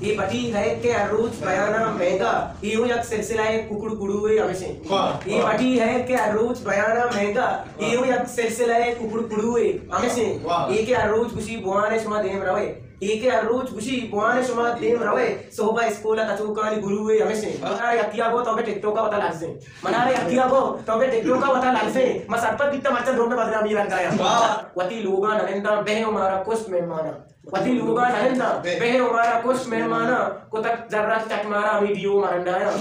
اے پٹی ہے کہ ہر روچ بیاناں مہنگا، اے ہوں یک سلسلہ ءِ ککڑ کڑو ءِ ہمیشیں۔ واہ، اے واہ۔ پٹی ہے کہ ہر روچ بیاناں مہنگا، اے ہوں یک سلسلہ ءِ ککڑ کڑو ءِ ہمیشیں۔ واہ۔ اے کہ ہر روچ گوشی بوان ءَ شما دیم روئے، اے کہ ہر روچ گوشی بوان ءَ شما دیم روئے، صحب ءَ اسکول ءَ تچوکانی گرو ءِ ہمیشیں۔ واہ۔ منارا یکیا گو تو بے ٹک ٹوک ءَ وتا لرزیں۔ منارا یکیا گو تو بے ٹک ٹوک ءَ وتا لرزیں۔ ما سرپد بیتا مرچاں درم ءِ بدنامی رنگ آیا۔ واہ۔ وتی لوگاں نننداں بہ و مارا کشت مہماناں۔ وتی لوگاں نہ ننداں، بہ و مارا کشت مہماناں، کتک زرک چک مارا ہمے ڈیو مرنڈایاں۔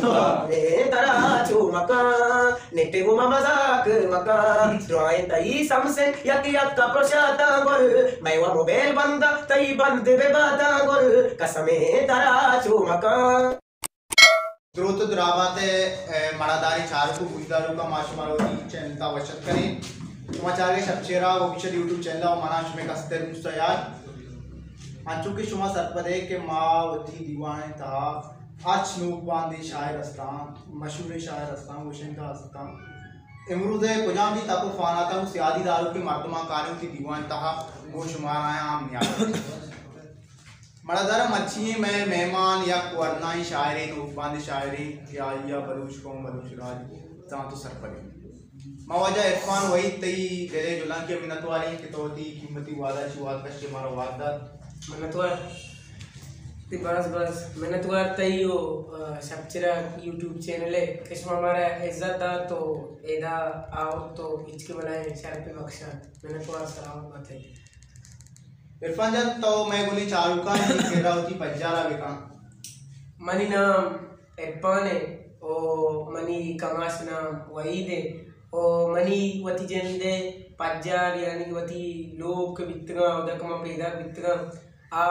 اے ترا چو مکان، نٹے گوما مزاک مکان، درائیں تئی سمسے یک یک پروشاتاں گل، مئے و موبائل بندا تئی بند بہ باتاں گل، قسمیں ترا چو مکان۔ دروت و درابات ء، اے، مڑاداریں چاروک و گوشداروکاں، ما شمارا وتی چینل تا وش اتک کنیں۔ شما چارگے شپ چیرا و آفیشل یوٹیوب چینل ء و منا شمے کستر موسی یار۔ انچو کہ شما سرپد ئے کہ ما وتی دیوان ء تہا ہرچ نوک باندیں شاعر ہستاں، مشہوریں شاعر ہستاں، گوشندہ ہستاں، امروز ء کجام بھی تک و فاناتاں و سیادی داروکیں مردماں کاریں وتی دیوان ء تہا گوں شمارا آیاں ہم نیاد۔ مڑادارا، مرچی مئے مہمان یک ورنائیں شاعرے، نوک باندیں شاعرے کہ آئی ء بلوچ قوم، بلوچ راج زانت و سرپد انت۔ ما واجہ عرفان وحید تئی دل ء جہلانکی ء منتوار ایں کہ تو وتی قیمتی وہد ء چہ وہد کش ء مارا وہد دات۔ منتوار۔ تئی باز باز منتوار تئی و، آ، شپ چراغ یوٹیوب چینل ء کہ شما مارا عزت دات و ادا آورت و ہچ کہ بلائیں شرپے بخشات۔ منتوار، سلامت بات ئے۔ عرفان جان، تو مئے گلیں چاروکانی کرا وتی پجارا بکن۔ منی نام عرفان ء و منی کماش نام وحید ء و منی وتی جند ء پجار، یعنی وتی لوگ کہ بیتگاں، اودا کہ من پیداک بیتگاں، آ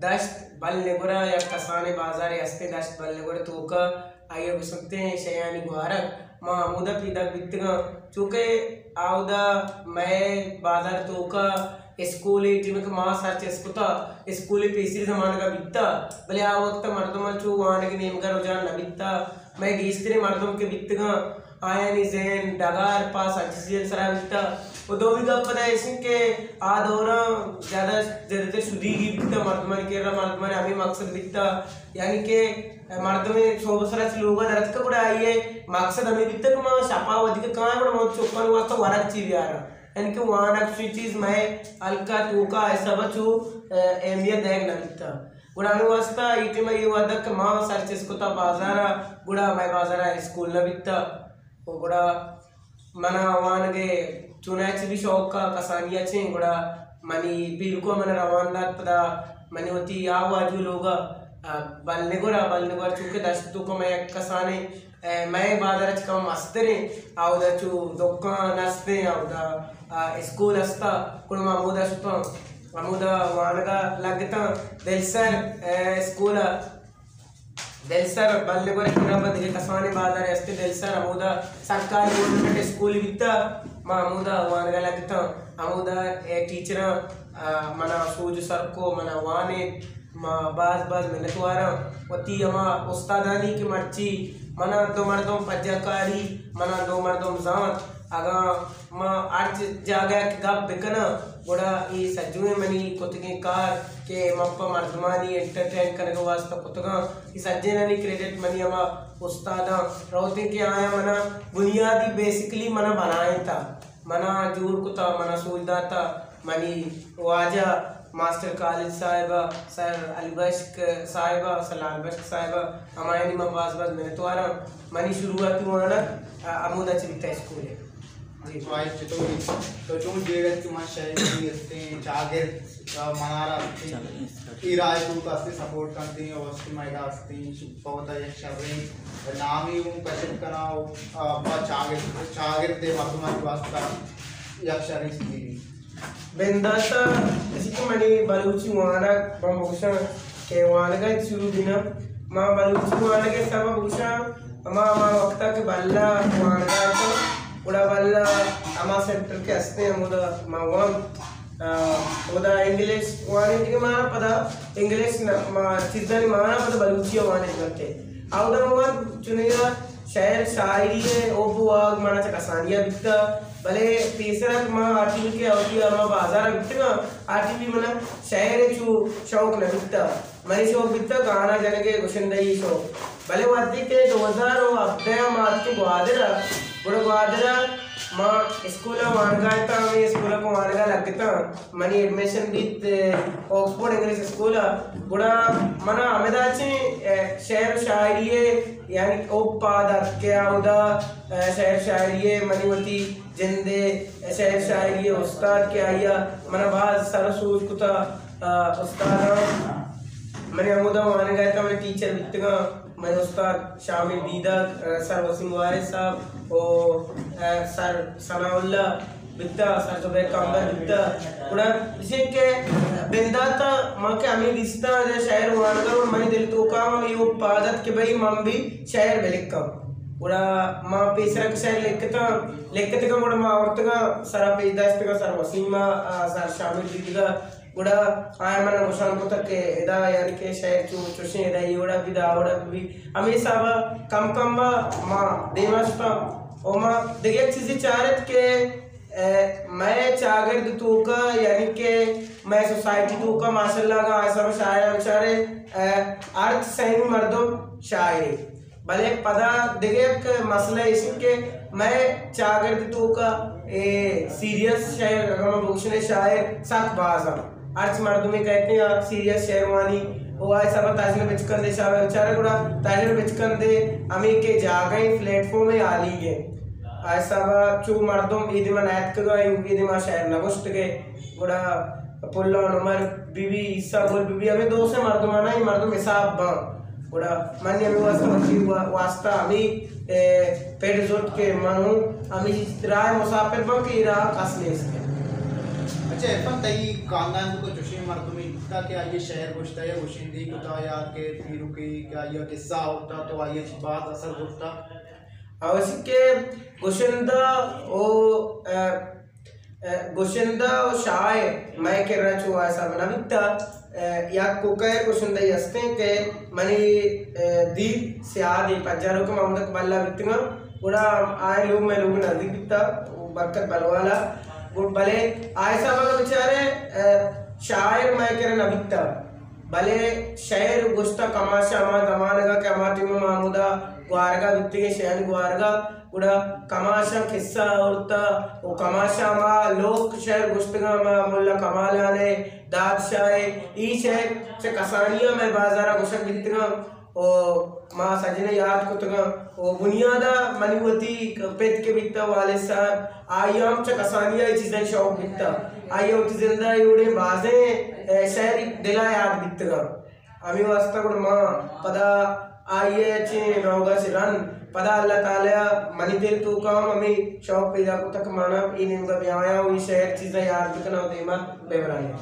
دشت بل نگورا یا کسانیں بازارے ہستیں، دشت بل نگور توکا آئی ء گوشنتیں شیانی گوارگ۔ ما ہمودا پیداک بیتگاں، چونکہ آودا مئے بازار توکا اسکول، اے ٹیم کہ ما سر چست کتا، اسکول پیسری زمانگا بیتا، بلے آ وقت مردم چو وانگ نیمگا رجان نہ بیتا۔ مئے گیشتریں مردم کہ بیتگاں، آیانی ذہن ڈگار پہ سرچیزی سرا بیتا۔ و دومی گپ پدا ایش انت کہ آ دوراں زیادہ، زیادہ تر شدیگی بیتا، مردمانی کرا مردمانی ہمیں مقصد بیتا، یعنی کہ مردمے سہب سرا چہ لوگا درتکا گڑا آئی ء مقصد ہمیں بیتا کہ ما شپا ودی کہ کائیں گڑا ما چکانی واسطہ ورگ چی بیاراں، یعنی کہ وانگ چی چیز مئے ہلکا توکا حسابا چو اہمیت دئیگ نہ بیتا۔ گڑا ہمے واسطہ اے ٹائم ء اے وہد ء کہ ما سر چست کتا بازار ء، گڑا مئے بازار ء اسکول نہ بیتا۔ و گڑا منا وانگ ء چوناہا چہ بھی شوق ء کسانی ء چیں، گڑا منی پیرکو ء منا روان دات پدا منی وتی آ واجو لوگ ء، آ، بل نگور ء، بل نگور چونکہ دشت توک ء مئے یک کسانیں اے، مئے بازار ء چہ کم مستریں، اودا چو دکان استیں، اودا، آ، اسکول استا، گڑا ما ہمودا شتاں، ہمودا وانگا لگتاں۔ دلسر، اے، اسکول ء، دلسر بل نگور ء کنڈا پہ دگہ کسانیں بازارے استیں، دلسر ہمودا سرکاری گورنمنٹ اسکولے بیتا، ما ہمودا وانگا لگتاں، ہمودا اے ٹیچراں، آ، منا سوج سر کو، منا وانیت، ما باز باز منتواراں وتی ہما استادانی کہ مرچی منا دو مردم پجا کاری، منا دو مردم زانت۔ اگاں ما ہرچ جاگہ کہ گپ بکناں، گڑا اے سجویں منی کتگیں کار کہ من پہ مردمانی انٹرٹین کنگ واسطہ کتگاں، اے سجینانی کریڈٹ منی ہما استاداں روتیں کہ آیاں منا بنیادی، بیسکلی منا بنائینتا۔ منا جوڑ کتا، منا سوج داتا، منی واجہ ماسٹر خالد صاحب ء، سر علی بخش صاحب ء، سر لال بخش صاحب ء، ہمایانی من باز باز منتواراں۔ منی شروعاتی وانگ، ا، ہمودا چہ بیتا اسکول ء۔ جی۔ واحد چطور؟ تو چون جیڑت کہ ما شہری ہستیں، چاگرد، ا، منارا ہستیں، اے راہ ء توکا ہستیں سپورٹ کنتیں اور ہستیں میدا ہستیں، پہ وتا یک شریں نامی اوں کشف کناں و، آ، پہ چاگرد، چاگرد ء مردمانی واسطہ یک شریں چیزے۔ بندات ء اسی کہ منی بلوچی وانگ من بگوشاں کہ وانگ ء شروع بیناں۔ ما بلوچی وانگ ء سبب بگوشاں، ہما، ہما وقت ء کہ بلا وانگ ء اتاں، گڑا بلا ہما سینٹر کہ ہستیں ہمودا ما وانت۔ آ، اودا انگلش وانینتگ، مارا پدا انگلش ن-، ما چیزانی مانا پدا بلوچی ء وانینت کنت۔ اودا ما چنیا شعر شاعری ء حب و واگ منا چہ کسانی ء بیتا، بلے پیسرا کہ ما آ ٹیم کہ اوتی ء ما بازار ء بیتگاں، آ ٹیم منا شعر ء چو شوق نہ بیتا۔ منی شوق بیتگ گانا جنگ ء گشندہی شوق، بلے وھدے کہ دو ہزار و ہبدہ ء ما اتکیں گوادر ء، گڑا گوادر ء ما اسکول ء وانگا اتاں، ہمے اسکول ء کہ وانگا لگتاں، منی ایڈمیشن بیت، ء، آکسفورڈ انگلش اسکول ء، گڑا منا ہمدا چیں، ء، شعر و شاعری ء یعنی اوپ پاد ات کہ آ اودا، ء، شعر شاعری ء منی وتی جند ء شعر شاعری ء استاد کہ آئی ء منا باز سر و سوج کتا، ء، استاداں منی ہمودا وانگا اتاں، منی ٹیچر بیتگاں، منی استاد شامل دیدگ، ء، سر وسیم وارث صاحب و، ء، سر ثناء اللہ بیتا، سر زبیر کمبر بیتا۔ گڑا اشیں کہ بنداتا من کہ ہمے دیستاں شعر وانگا و منی دل توکا ہم ایوک پاد ات کہ بھئی من بھی شعر بلکھاں۔ گڑا ما پیسرا کہ شعر لکھتاں، لکھتگاں، گڑا ما آورتگاں، سرا پیش داشتگاں، سر وسیم ء، آ، سر شامل بیتگا۔ گڑا آیاں منا گوشان کتگ کہ ادا یعنی کہ شعر چو، چوشیں ادا اے وڑا بی، دا وڑا بی۔ ہمے حسابا کم کم ء ما دیما شتاں۔ و ما دگہ یک چیزے چارت کہ، ء، مئے چاگرد توکا یعنی کہ مئے سوسائٹی توکا ماشاءاللہ اگاں آ حسابا شاعراں بچارے، ء، ہرچ سیمی مردم شاعرے۔ بلے پدا دگہ یک مسئلہ ایش انت کہ مئے چاگرد توکا اے سیریس شعر، اگاں ما بگوشنے شاعر سک باز انت۔ ہرچ مردمے کئیت آ سیریس شعر وانی، او آ حسابا تاجر بچکندے شاعر بچارے، گڑا تاجر بچکندے ہمے کہ جاگہ فلیٹ فارم ہالی گے۔ آ حسابا چو مردم اے دیما نیاتکگا، اے دیما شعر نگوشتگے۔ گڑا پلان عمر بی بی، عیسیٰ گل بی بی، ہمے دو سے مردمانا اے مردم حساب باں۔ گڑا من ہمے واسطہ وتی وا-، واسطہ ہمے، اے، پڑ زرت کہ من ہوں ہمے راہ مسافر باں کہ اے راہ کس نیست۔ اچھا عرفان، تئی خاندان تو چوشیں مردمے بیتا کہ آئی شعر گوشتا یا گوشندی کتا یا کہ پیرکی کہ آئی قصہ ہوتا تو آئی چی باز اثر گوشتا؟ اوشی کہ گوشندہ او، اے، ء، گشندہ و شاعر مئے کرا چو آ حساب نہ بیتا۔ ء، یک کوکئے گشندہ ہستیں کہ منی، ء، دید سیادی پجاروک محمد اقبال ء بیتگاں، گڑا آئے لوگ مئے لوگ نزدیک بیتا، برکت بلوالا۔ گڑ بلے آ حساب اگر بچارے، ء، شاعر مئے کرا نہ بیتا۔ بلے شعر گوشتہ کماشاں ہما زمانگ ء کہ ہما ٹیم ء ما ہمودا گوارگ ء بیتگیں، شیانی گوارگ ء، گڑا کماشاں قصہ آورتہ و کماشاں ہما لوک شعر گوشتگاں، ہما ملا کمالان ء، دادشاہ ء، ای شعر چہ کسانی ء مئے بازار ء گوشگ بیتگاں و ما سجن ء یات کتگاں و بنیاد ء منی وتی پت کہ بیتہ والد صاحب، آئی ء ہم چہ کسانی ء اے چیزانی شوق بیتہ۔ آئی ء وتی زند ء اے وڑیں بازیں، اے، شعر دل ء یات بیتگاں۔ ہمے واسطہ گڑا ما پدا آئی ء چہ روگ ء چہ رند پدا اللہ تعالی ء منی دل توکا ہم ہمے شوق پیدا کتگ کہ من ہم اے نیمگ ء بیایاں و اے شعر چیزاں یات بکناں و دیما ببرایاں۔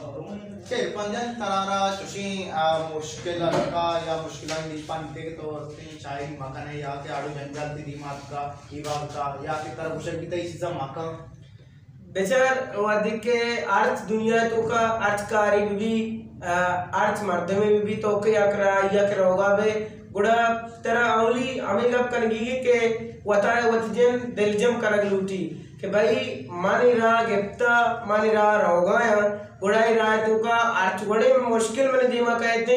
کہ عرفان جان، ترا را چوشیں، آ، مشکل اتکا یا مشکلانی دیمپان بیتے کہ تو استیں شاعری مکنے یا کہ آڑو جنجال تی دیما اتکا، ای بابتا، یا کہ ترا گوشگ بیتا ای چیزا مکن؟ بچار، وھدے کہ ہرچ دنیا ء توکا ہرچ کارے بہ بی، آ، ہرچ مردمے بہ بی، تو کہ یک راہی ء کہ روگا بئے، گڑا ترا اولی ہمے گپ کنگی کہ وتا وتی جند دلجم کنگ لوٹی کہ بھئی من اے راہ گپتا، من اے راہ روگایاں، گڑا اے راہ ء توکا ہرچ وڑیں مشکل منی دیما کئیت،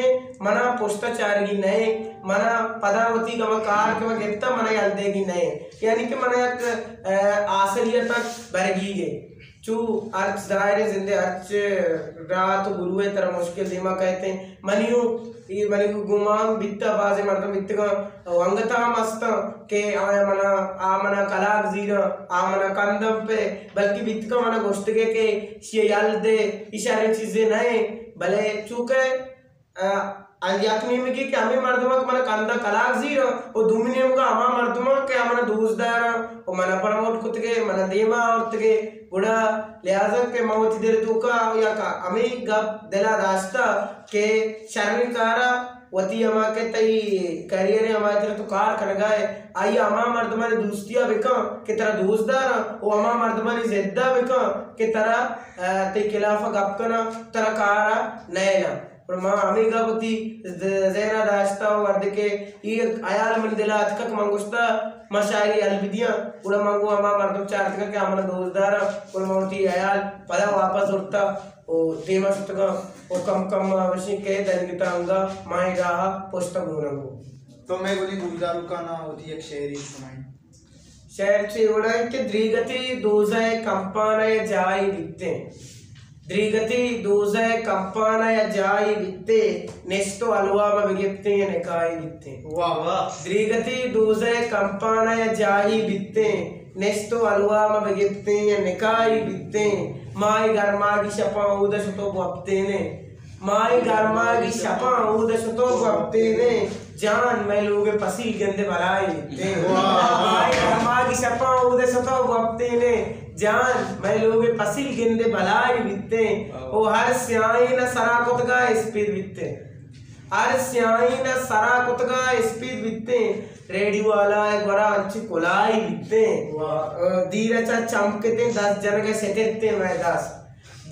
منا پشتا چارگی نئے، منا پدا وتی ہما کار کہ من گپتا، منا یل دیگی نئے۔ یعنی کہ منا یک، ء، آسریتک برگی گئے۔ چو ہرچ ظاہر ہے زندے ہرچ راہ تو گروہ ہے ترا مشکل دیما کئیت۔ منی ہوں، اے منی گمان بیتا، بازیں مردم بیتگاں، او انگتا ہم ہستاں کہ آیا منا، آ منا کلاگ زیراں، آ منا کندم پہ، بلکہ بیتگاں منا گوشتگے کہ شی یل دے، ای شریں چیزے نئے، بلے چونکہ ء، ء یک نیمگے کہ ہمے مردماں کہ منا کنداں کلاگ زیراں، و دومی نیمگا ہما مردماں کہ آ منا دوست داراں و منا پروموٹ کتگے، منا دیما آورتگے، گڑا لہذا کہ من وتی دل توکا یک ہمے گپ دلا داشتا کہ شریں کارا وتی ہما کہ تئی کیریئر ہما ترا تو کار کنگا ہے، آئی ہما مردمانی دوستیا بکن کہ ترا دوست داراں و ہما مردمانی ضدا بکن کہ ترا، ء، تئی خلافا گپ کناں، ترا کارا نئیلاں۔ گڑا ما ہمے گپ وتی ذ-، ذہن ء داشتہ و وھدے کہ اے ہیال منی دل ء اتکگ، من گوشتہ ما شاعری یل بدیاں، گڑا من گوں ہما مردم چارتگ کہ آ منا دوست داراں، گڑا من وتی ہیال پدا واپس زرتہ۔ و دیما شتگاں و کم کم ما وشیں کہ دنگتا انگا مائی راہ پشت گونگو۔ تو مئے گلیں گوشداروکانا وتی یک شعرے شنائیں۔ شعر چے وڑا انت کہ دریگتی دوزہ کمپانا یا جائی بیتیں۔ دریگتی دوزہ کمپانا یا جائی بیتیں، نشت و حلوا ما بگپتیں یا نکاحی بیتیں۔ واہ، واہ۔ دریگتی دوزہ کمپانا یا جائی بیتیں، نشت و حلوا ما بگپتیں یا نکاحی بیتیں، مائی گرماگی شپاں اود شتو گوپتینے، مائی گرماگی شپاں اود شتو گوپتینے، جان مئے لوگ پسیل گندے بلائی بیتیں۔ واہ۔ مائی گرماگی شپاں اود شتو گوپتینے، جان مئے لوگ پسیل گندے بلائی بیتیں۔ واہ۔ او ہر سیاہیں نہ سرا کتگا اسپید بیتیں۔ ہر سیاہیں نہ سرا کتگا اسپید بیتیں، ریڈیو والا ء گورا انچی کلائی بیتیں۔ واہ۔ دیر چا چمکتیں دست جنگ ء شترتیں مئے دست۔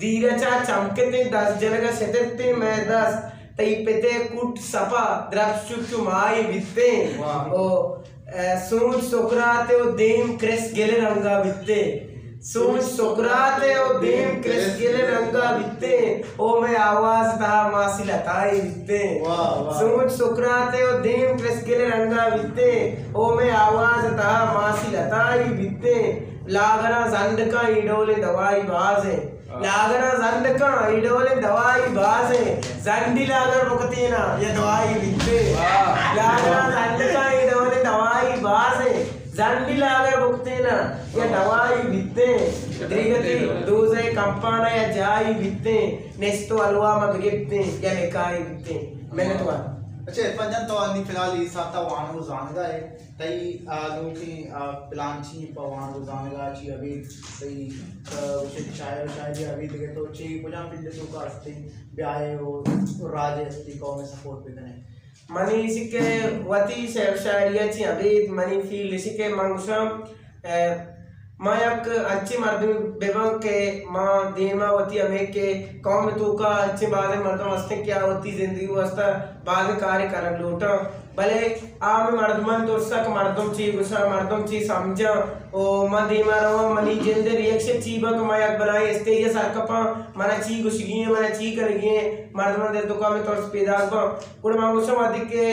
دیر چا چمکتیں دست جنگ ء شترتیں مئے دست۔ تئی پتے کوٹ سپا درپش چو چو مائی بیتیں۔ واہ۔ او، ء، سوج سقراط ء و دیم کرس گل رنگا بیتیں۔ سوج سقراط ء و دیم کرس گل رنگا بیتیں، او مئے آواز تہا ماسی لتائی بیتیں۔ واہ، واہ۔ سوج سقراط ء و دیم کرس گل رنگا بیتیں، او مئے آواز تہا ماسی لتائی بیتیں۔ لاگراں زنڈکاں ای ڈولیں دوائی بازیں۔ واہ۔ لاگراں زنڈکاں ای ڈولیں دوائی بازیں۔ زنڈی لاگر بکتینا یا دوائی بیتیں۔ واہ۔ لاگراں زنڈکاں ای ڈولیں دوائی بازیں۔ زنڈی لاگر بکتینا یا دوائی بیتیں، دریگتی دوزہ کمپانا یا جائی بیتیں، نشت و حلوا ما بگپتیں یا نکاحی بیتیں۔ منت وار۔ اچھا عرفان جان، تو انی فی الحال اے ساعتا وانگ و زانگا ئے، تئی، آ، نوکیں، آ، پلان چی انت پہ وانگ و زانگا چی ابید تئی، آ، گوشے شاعر و شاعری ابید دگہ تو چی کجام فیلڈ توکا ہستے بیائے و راج ہستی قوم سپورٹ بکنے؟ منی ایشی کہ وتی شعر و شاعری ء چی ابید منی فیلڈ ایشی کہ من گوشاں، ء، ما یک انچیں مردمے بباں کہ ما دیما وتی ہمے کہ قوم توکا انچیں بازیں مردم ہستیں کہ آ وتی زندگی واسطہ بازیں کارے کنگ لوٹاں، بلے آ ہمے مردمانی ترسا کہ مردم چی گوشاں، مردم چی سمجھاں، و من دیما رواں، منی جند ء ریئیکشن چی باں کہ ما یک بلاہیں اسٹیج ء سر کپاں، منا چی گوشگی ایں، منا چی کنگی ایں، مردمانی دل توکا ہمے ترس پیداک باں۔ گڑا ما گوشاں وہدے کہ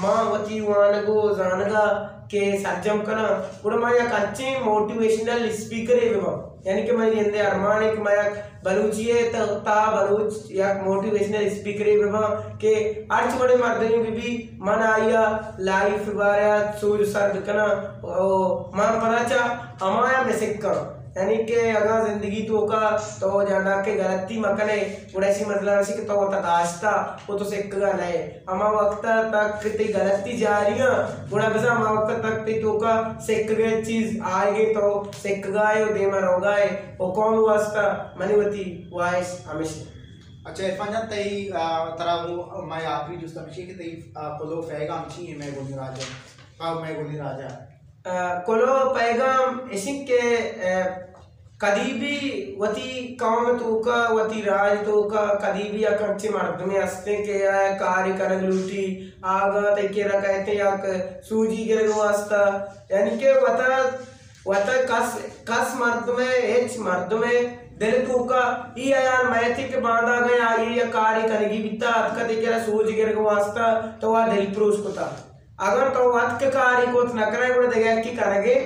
ما وتی وانگ و زانگ ء کہ سرجم کناں، گڑا ما یک انچیں موٹیویشنل اسپیکرے بہ باں، یعنی کہ منی جند ء ارمان ایں کہ ما یک بلوچی ء تہ-، تہا بلوچ یک موٹیویشنل اسپیکرے بہ باں کہ ہرچ وڑیں مردمے بہ بی، من آئی ء لائف ء بارہ ء سوج سر بہ کناں و من پدا چہ ہمایاں بہ سکاں۔ یعنی کہ اگاں زندگی توکا تو جہاں کہ غلطی مہ کنے، گڑا ایشی مطلب ایشی کہ تو وتا داشتا و تو سکگا نئے۔ ہما وقت تک کہ تئی غلطی جاری آں، گڑا بزاں ہما وقت تک تئی توکا سکگے چیز آئیگے، تو سکگا ئے و دیما روگا ئے و قوم واسطہ منی وتی واہش ہمیش انت۔ اچھا عرفان جان، تئی، آ، ترا وہ مئے آخری جست ہمیشی کہ تئی، آ، کلو پیغام چی ہیں مئے گونی راجا؟ آ، مئے گونی راجا۔ آ، کلو پیغام ایشی کہ، آ، کدی بھی وتی قوم توکا، وتی راج توکا کدی بھی یک انچیں مردمے ہستیں کہ آ کارے کنگ لوٹی، آگا تئی کرا کئیت یک سوجی گرگ واسطہ، یعنی کہ وتا، وتا کس، کس مردمے، ہچ مردمے دل توکا ای حیال مئیت کہ باندا اگاں آئی یک کارے کنگی بیتا، اتکا تئی کرا سوج گرگ واسطہ تو آ دل پروش کتا۔ اگاں تو وت کہ کارے کت نہ کنئے، گڑا دگہ یکے کنگے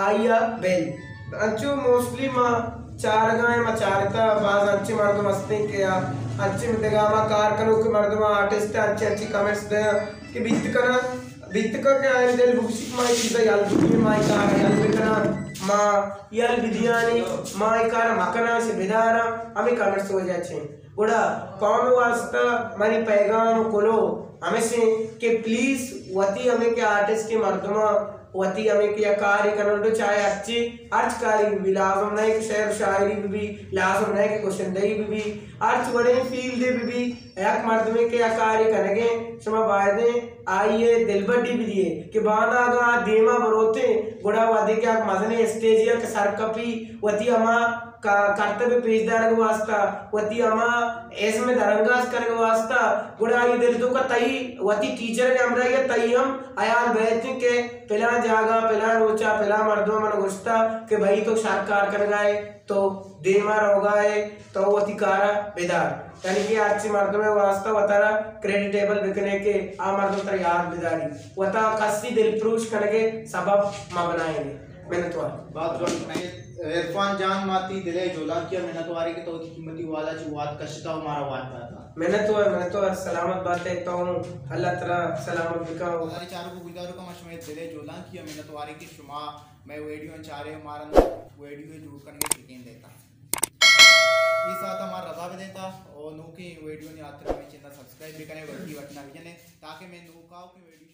آئی ء بل۔ انچو موسٹلی ما چارگا ایں، ما چارتا باز انچیں مردم ہستیں کہ آ انچیں دگہ ہما کار کنوکیں مردم، آرٹسٹ انچیں انچیں کمنٹس دیاں کہ بیت کناں، بیت کن کہ آئی دل بگوشی کہ ما اے چیزا یل بدییں، ما اے کارا یل بکناں، ما یل بدیانی، ما اے کارا مکناں، اسے بداراں، ہمیں کمنٹس وجہ چیں۔ گڑا قوم واسطہ منی پیغام و کلو ہمیش انت کہ پلیز وتی ہمے کہ آرٹسٹ مردماں وتی ہمے کہ یک کارے کننت، چاہے ہرچی، ہرچ کارے بہ بی، لازم نہ کہ شعر و شاعری بہ بی، لازم نہ کہ گشندہی بہ بی، ہرچ وڑیں فیلڈے بہ بی، یک مردمے کہ یک کارے کنگیں، شما بایدیں آئی ء دلبڈی بدیے کہ باندا اگاں آ دیما بروتیں، گڑا وہدے کہ آ مزنیں اسٹیجے ء کہ سر کپی، وتی ہما کا-، کرتب پیش دارگ واسطہ، وتی ہما ازم درانگاز کنگ واسطہ، گڑا آئی دل توکا تئی وتی ٹیچر ء ہمراہی ء تئی ہم حیال بیت کہ پلان جاگہ، پلان روچا، پلان مردم من گوشتا کہ بھئی تو شر کار کنگا ئے، تو دیما روگا ئے تو وتی کارا بدار، یعنی کہ ہرچی مردم ءِ واسطہ وتارا کریڈیٹیبل بکنے کہ آ مردم ترا یاد بداری، وتا کسی دلپروش کنگے سبب مہ بنائینے۔ منتوار۔ باز وڑ عرفان جان، ما تی دل ءِ جولانکی ءَ منتوارے کہ تو وتی قیمتی وہدا چہ وہد کشتا و مارا وہد داتا۔ منتوار، منتوار، سلامت باتے تو، اللہ ترا سلامت بکا۔ ساری چاروک و گوشداروکاں، ما شمئے دل ءِ جولانکی ءَ منتوارے کہ شما مئے ویڈیو چارے و مارا ویڈیو جوڑ کنگے یقین دیتا۔ اے ساعت ما رضا بدیتا و نوکیں ویڈیو نی خاطر مئے چینل سبسکرائب بکنے، گھنٹی بٹنا بجنے تاکہ مئے نوکاؤکیں ویڈیو